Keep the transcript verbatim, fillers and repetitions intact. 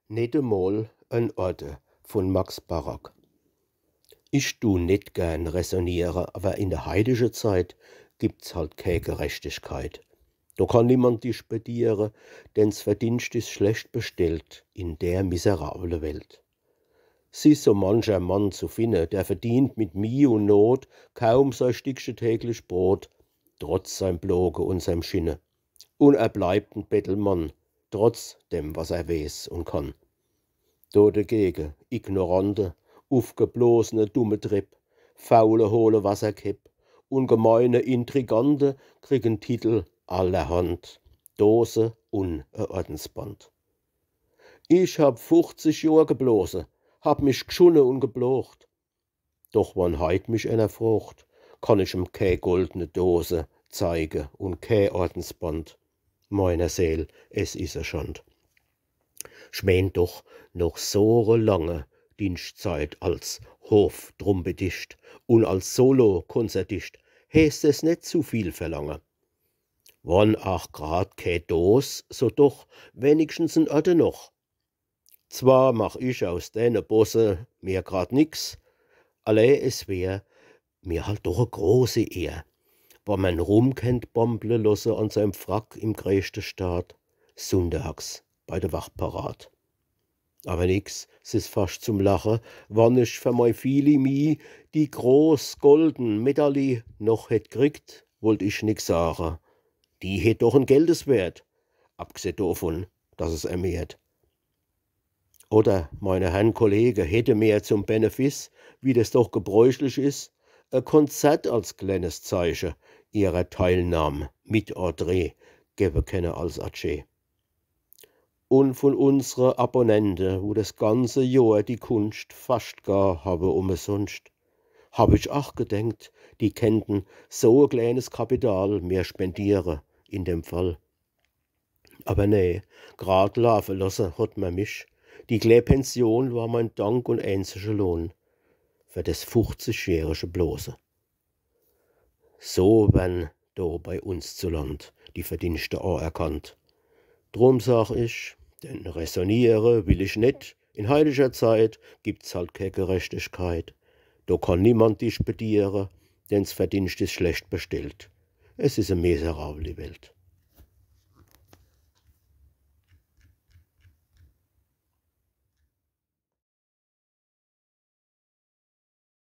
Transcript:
Net emol en Orde vun Max Barack. Ich du net gern räsoniere, awwer in de heidige Zeit gibt's halt kä Gerechtigkeit. Do kann niemand dich bediere, denn s Verdienscht is schlecht bestellt in der miserable Welt. S is so mancher Mann zu finne, der verdient mit Mieh un Not kaum sei Stickche täglich Brot, trotz seim Ploge un seim Schinne. Un er bleibt en Bettelmann, trotz dem, was er weeß un kann. Do degege Ignorante, ufgeblosene, dumme Trepp, faule, hohle Wasserkäpp un gemeine Intrigante kriegen Titel allerhand, Dose un e Ordensband. Ich hab fuchzig Johr geblose, hab mich gschunne un geplocht. Doch wann heit mich ener frocht, kann ich em kä goldne Dose zeige un kä Ordensband. Meiner Seel, es is e Schand. Ich meen doch, noch so e lange Dienschtzeit als Hoftrumpetischt un als Solo-Konzertischt heeßt es net zu viel verlange. Wann ach grad kä Dos, so doch wenigstens en Orde noch. Zwar mach ich aus dene Bosse mir grad nix, allee es wär mir halt doch e große Ehr, wann mer en Rumm kennt bamble losse an seim Frack im greeschte Staat, sunndags bei de Wachparad. Awwer nix, s is fascht zum Lache, wann ich fer mei vieli Mieh die groß golden Medalli noch hätt kriegt, wollt ich nix sage. Die hätt doch en Geldeswert, abgseh dovun, dass es em ehrt. Oder meine Herrn Kollege hätte mir zum Benefiss, wie des doch gebräuchlich is, e Konzert als kleines Zeiche ihrer Teilnahm mit Entree gebe kenne als Atschee. Un vun unsre Abonnente, wo des ganze Johr die Kunscht fascht gar hawe umesonscht, hab ich ach gedenkt, die kennten so e kleines Kapital mir spendiere in dem Fall. Awwer nee, grad laafe losse hot mer mich. Die klee Pension war mein Dank un eenzige Lohn fer des fuchzigjährige Blose. So wern do bei uns zu Land die Verdienschte anerkannt. Drum sag ich, denn räsoniere will ich net, in heiliger Zeit gibt's halt kä Gerechtigkeit. Do kann niemand dich bediere, denn s Verdienscht is schlecht bestellt. Es is e miserable Welt.